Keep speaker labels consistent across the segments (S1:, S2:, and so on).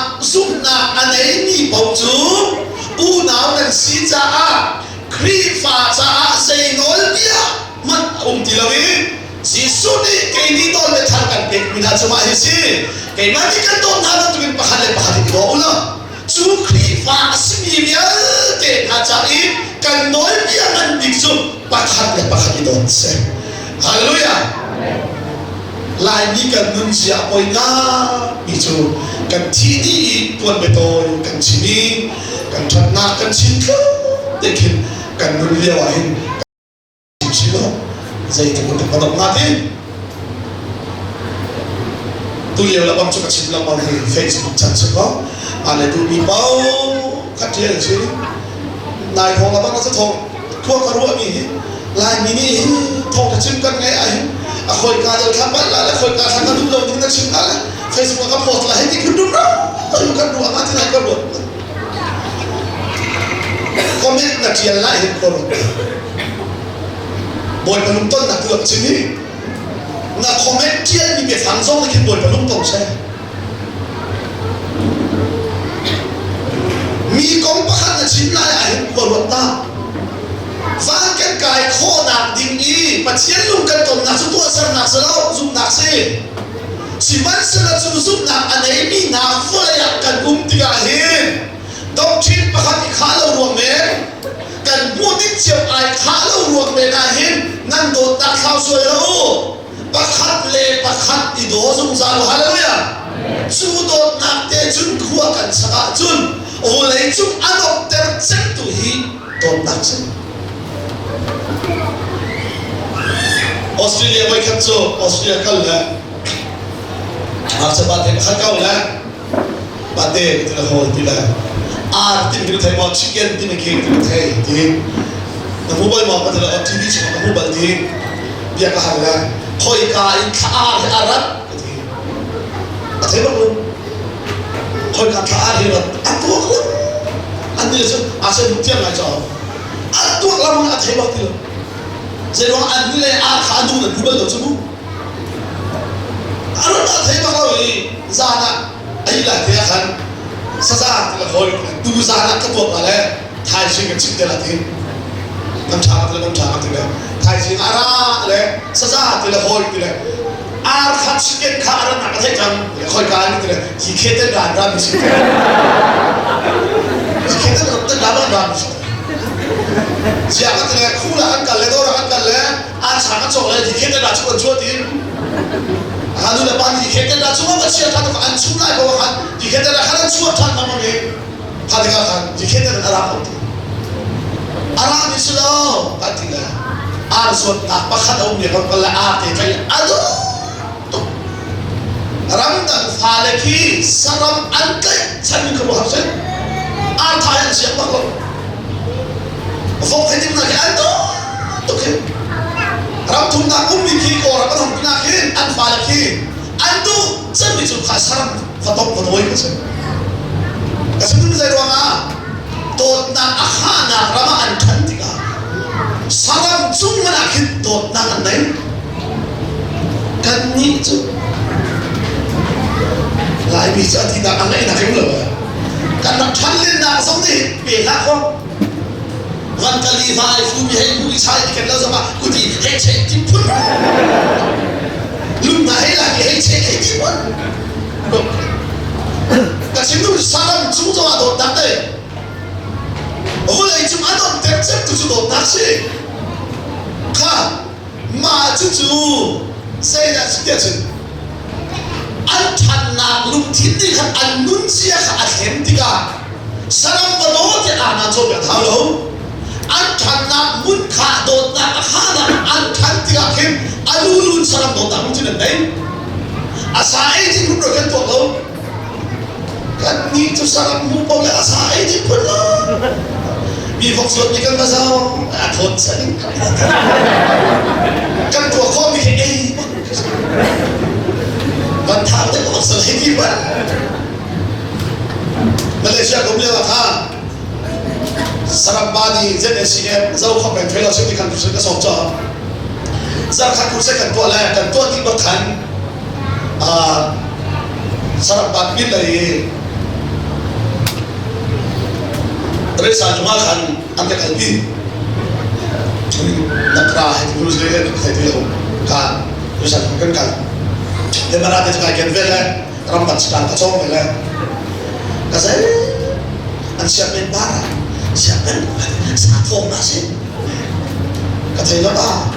S1: cungah zumhnak a neimi paoh cu unau nan si caah Khrihfa caah zei nawlbia hmanh a um ti lo i Jesuh nih kei nih nawl le thar kan pekmi hna cu mah hi si. Keimah nih kan dawt hna bantukin pakhat le pakhat i daw u law cu Khrihfa a simi vialte hna ca i kan nawlbia ngan bik cu pakhat le pakhat i dawt a si. Hallelujah! Laimi kan nunzia a poi mi cu kan thi dih i tuan biatawi kan chim i kan ṭhatnak kan chim tluk te khin kan nun lio ah hin kan chim lo zeitluk in kan dawt ti tu lio la bang cu ka chim lengmang hi Facebook chan si ko a le duhmi paoh kha ṭial si nai thawng la bang ka thawng khua ka ruahmi hi Laimi nih hin thawng ka chim kan ngeih ah hin a khawika deuh thla palh la le khawika thla ka duh lo ding na chim la le Facebook ah ka post la hei ti phun dum ro kan ruah ma ti lai ka ruat comment na ṭial lai hin khua ruat Bawipa lungtonnak tu chim hi na comment ṭial mi biafang zong na khin Bawipa lungtong seh Mi kong pakhat na chim lai ahhin khua ruat ta. Van kan kai khawhnak ding i Pathian lung kan tonnak cu tuahsernak si lo, zumhnak si. Sihmanhsehlaw cu zumhnak a neimi hna vawlei ah kan um tikah hin doctrine pakhat i khah lo ruang men, kan hmuh ding cio ai khah lo ruang men ah hin nan dawtnak thlau sual lo u. Pakhat le pakhat i daw zungzal u. Hallelujah! Cu dawtnak te cun khua kan sak ahcun vawlei cung a dawtter cemtu hi dawtnak si. Australia voikhat cu Australia kal le ngakchia pate pakhat ko le pate ti le hawl ti le ar ti mi thei maw chicken ti mi khi ti mi thei ti na hmu bal maw ka ti le TV chung ka hmu bal ti bia ka hal le khoika in thla ar hi a rat ka ti a thei bak lu khoika thla ar hi rat a tuak lo an ni cu a sen tiang ngai cho a tuak lam a thei bak ti lo zeiruang an ni le ar kha a nu na hmu bal lo chu mu A rat a thei bak lo i zan ah a ih lai te ah khan saza ti le hawi tu zan ah ka tuak la le thaizing kan chim te la ti nan ṭha ka ti le nan ṭha ka ti le thaizing a ra le saza ti le hawi ti le ar kha chicken kha a rat nak a theih cang khoi ka ni ti le hi khe te dan ra mi si te hi khe te te dan ra mi si Ziah ka ti le khu la kan kal le dawr ah kan kal le an chang an cawk le di khet da chu an chuah ti a nu le pa nih di khet da chu an chia than an chung lai ko khan di khet da khan an chuah than ma mi kha tikah khan di khet da a rak ko ti a ra mi si lo kan ti le ar zuatnak pakhat a um mi kan kal le ar te tlai a du tuk ramdang fale khi saram an tlaih chan mi kha ruah seh ar thai an siang bak lo Vok he dimnak hi an dawh tuk hi. Ramthumnak ummi khi Kawlram an hung hin an fale khi an duh cemmi cu kha saram fatok fatawi kha si. Ka chim zei ruangah dawtnak a khahnak ram ah an ṭhan tikah saram cung man ah khin dawtnak an nei. Kannih cu Laimi cu a tinak a ngeihnak hrim lo. Kan rak ṭhan lennak zong nih pe hlah kaw van kali va ai fu mi hei mu i chai ti ken lo zong ah kuti hei che ti phun lung na hei la ki hei che hei ti phun ka chim nu saram cung zong ah dawtnak te vawlei cung a dawt ter cem tu cu dawtnak si kha Mah cucu zeidah si tiah cun an ṭhannak lungthin nih khan an nunzia kha a thlen tikah saram va daw tiah aa hna cawnpiak hau lo. An ṭhannak hmun kha dawtnak a khahnak an ṭhan tikah khin a lulun saram dawtnak lungthin an nei. A sa ei ding phun kan tuak lo. Kannih cu saram hmu paoh le a sa ei ding phun lo. Mi vok zuat mi kan va zau a thawt chan kan tuah khawh mi khi ei bak van thang te ko sal hei ti ban Malaysia kum lio ah kha saram pa nih ZACM zo khop peng fellowship ti khan ka sawm cho zarkhat kurse kan tuah le kan tuah dih bak khan saram pa pin lei. Resa cungah khan an ka kalpi. Nakra he ti le thei ti lo ka Resa kan kal. Le mara te kai ken ve le ramdang sitan ka chong ve le ka zei an siap men para siap men sa thong na si ka thei lo ba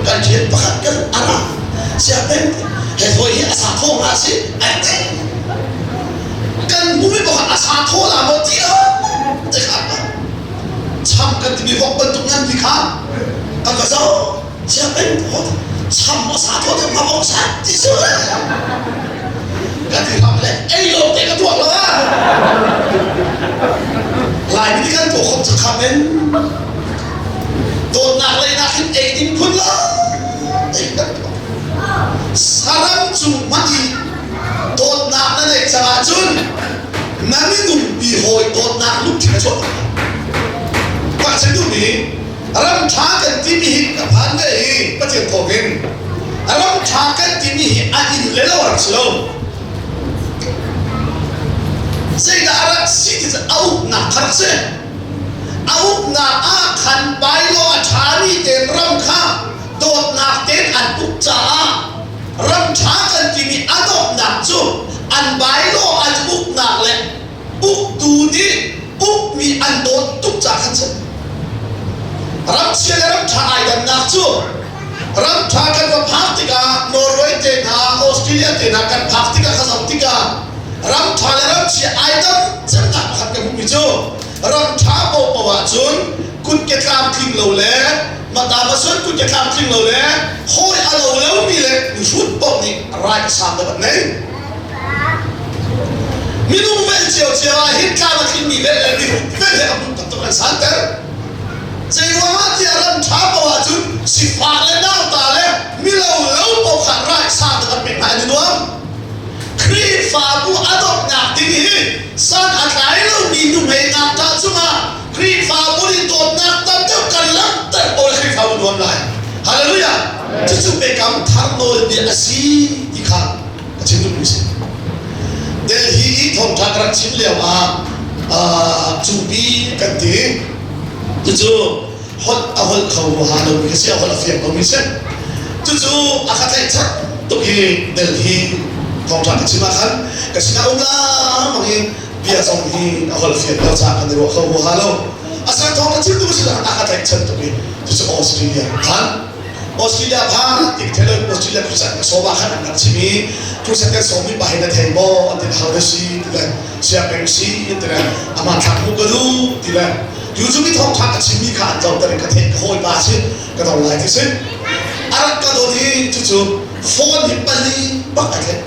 S1: kan thian pakhat kan ara siap men he thoi hi a sa thong na si ai ti kan hmumi pakhat a sa thaw la maw ti lo te kha cham kan timi vok bantuk ngan ti kha kan va zo sianginn hot cham maw sa thaw te ma vok sa ti su kan ti ram le ei lo te ka tuak lo a lai mi kan tuah khom chakha men dawtnak lei nak hin ei ding phun lo ei kan tuah saram cung hmanh i dawtnak na neih cang ahcun na minung pi hawi dawtnak lungthin a chuah Pak chim duhmi ram ṭha kan timi hi ka phan ve i Pathian thawngin ram ṭha kan timi hi a inn le lo rak si lo. Zeidah a rak si ti cu a uknak kha rak si. A uknak ah khan bylaw a ṭhami tein ram kha dawtnak tein an uk caah ram ṭha kan timi a dawtnak cu an bylaw an uknak le uktu nih ukmi an dawt tuk caah khan si. Ramchia le ramṭha ai dannak cu ramṭha kan va phak tikah Norway te hna, Australia te hna kan phak tikah ka zoh tikah ramṭha le ramchia ai dang cemnak pakhat ka hmuhmi cu ramṭha paohpaoh ahcun kutke tlamtling lo le matamasun kutke tlamtling lo le hawi a lo lomi le mihrut paoh nih right sang deuh an nei. Minung vel ciocio ah hin tlam a tlinmi vel le mihrut vel he a hmuh taktak an santer. Zeiruangah tiah ram ṭha paoh ahcun sifak le nauta le milo lo paoh kha right sang deuh an pek hna an i nuam. Khrihfabu a donghnak ding hi san a tlai lomi nuhmei ngakṭah cungah Khrihfabu nih dawtnak tam deuh kan langhter pawl Khrihfabu nuam lai. Hallelujah! Cucu biakam thar nawlbia a si ti kha ka chim duhmi si. Delhi i thawngṭha ka rak chim lio ah cupi kan ti. Cucu holh a holh kho huaha lomi ka si, a holh a fiang lomi si. Cucu a ka tlaihchan tuk i Delhi thawngṭha ka chim ah khan ka sinah um lengmang i bia zong hi a holh fian lo caah kan i ruah kho huaha lo. Asinain thawngṭha chimtu ka si ah a ka tlaihchan tuk i cucu Australia phan. Australia phan tik thelo Australia crusade ka sawm ah khan an rak chim i crusade kan sawmmi pa hi na thei maw an ti hau na si ti le sianginn si ti le amah thlak hmuh ka duh ti le Tu cu mi thawngṭha ka chimmi kha an zohter i ka theih ka hawipa si ka do lai ti si. A rak ka dawt i cucu phone hi pali bak a thlek.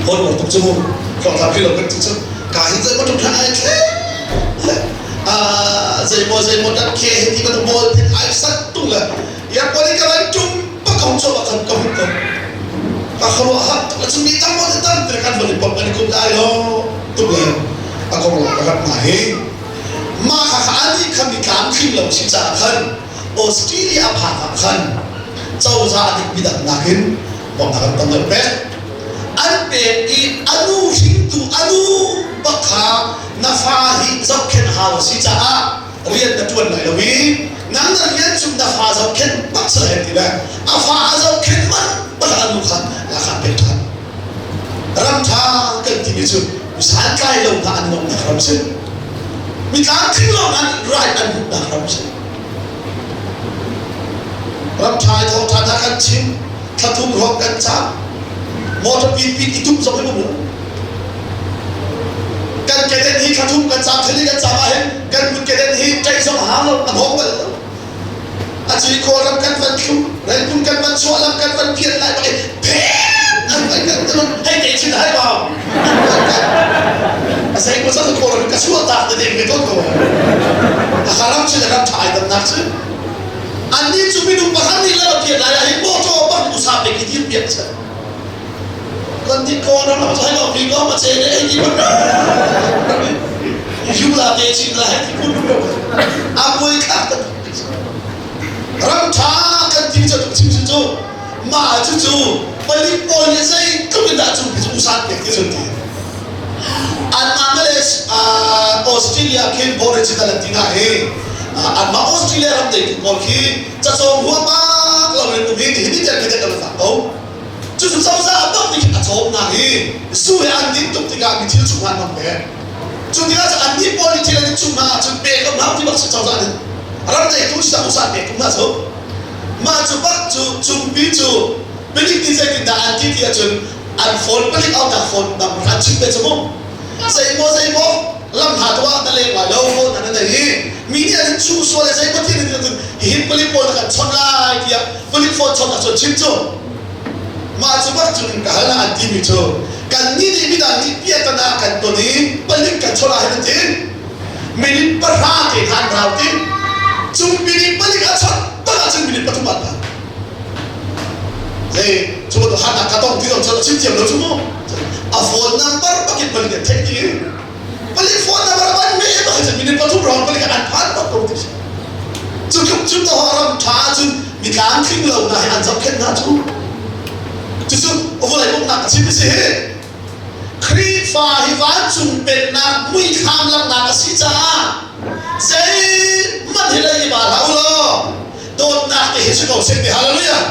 S1: Phone uar tuk cu mu. Thawngṭha khi lo kan ti cu. Ka hi zei bantuk hla ai thlek. Zeimaw zeimaw dat khe he ti bantuk bawl phen ai sat tung le ya pali ka van tum bak ka hung chuah bak khan ka hung ko. Ka khuaruah har tuk le cu mi tam maw tam te kan von i pom kan i kum lai lo tuk le a kong lo ka rat hna hi. Mah kha kha anih kha mi tlamtling lo si caah khan Australia a phak ah khan cozah nih midang nakin bawmhnak an tam deuh pek. An pek i a nu hringtu a nu bak kha na fa hi zohkhenh hau a si caah rian na ṭuan lai lo i nang na rian cu na fa zohkhenh bak si lai ti le a fa a zohkhenh man bak a nu kha lakah pek ṭhan. Ram ṭha kan timi cu santlai lo hna an nuamhnak ram si. Mi tlamtling lawng an right an hmuhnak ram si. Ram ṭha i thawngṭha hna kan chim, thla thum hrawng kan cam, motor pin pin i tum zong hi um lo. Kan keden hi thla thum kan cam, thla kan cam ahhin kan kut keden hi ṭaih zong a hau lo, a hawng bal lo. A ci Kawlram kan van thlum, Rangoon kan van chuah lam kan van pian lai bak i phet an van kan tulun hei te chin hai bau. A sei ko cang Kawlram ka chuah tak te ding ve ton ko. A haram chin ram tha ai damnak cu. Annih cu minung pakhat nih lam a pian lai ah hin motor bak usa pek i dir piak chan. Kan ti Kawlram lam cu hai lo pi ko ma che ne ei ti ban Yu la te chin la hei ti kun a buai thlak tak Ram ṭha kan ti cu tuk chim cu mah cucu palik pawl nih zeitluk in dah cu usan pek ti cun ti. Anmah Malaysia Australia. Australia khin Aboriginal an ti hna hi anmah Australia ram neitu pawl khi cacawng huamak lo in um hi ti hi tiang khi kan fak ko. Cucu cozah bak nih khin a cawm hna hi zu he an din tuk tikah mi thil chung an hmang ve. Cu tikah cun annih pawl nih thil an in chung hna ahcun pek lo hna ti bak si cozah nih ram neitu si usa pek tung hna cu. Mah cu bak cu cungpi cu palik nih zeitindah an ti ti ahcun an phone palik aunak phone number an chim ve cu mu. Zeimaw zeimaw lam hla tu ah na leng lai lo phone an nei i mi nih an in chuh sual le zeimaw thil in cun hihin palik pawl na kan chawnh lai tiah palik phone chawnh ahcun chim cu. Mah cu bak cun ka hal ah an timi cu kannih nih midang nih piahtana kan ton i palik kan chawnh ah hin an ti. Minute pahra te kha an rau ti. Cu minute palik a chawnh tak ahcun minute pathum an rau. Zei cu bantuk harnak ka tong ti zong cu a chim thiam lo cu mu. A phone number bakin palik an theih dih. Palik phone number a van meh bak cun minute pathum rawng palik an phan bak ko ti si. Cu tluk cun to ram ṭha ahcun mi tlamtling lo hna hi an zohkhenh hna cu. Cucu vawlei uknak a chim a si hi. Khrihfa hi vancung pennak muithlam langhnak a si caah zeihmanh hi lei i ba hlah u law dawtnak te hi si ko seh ti hallelujah.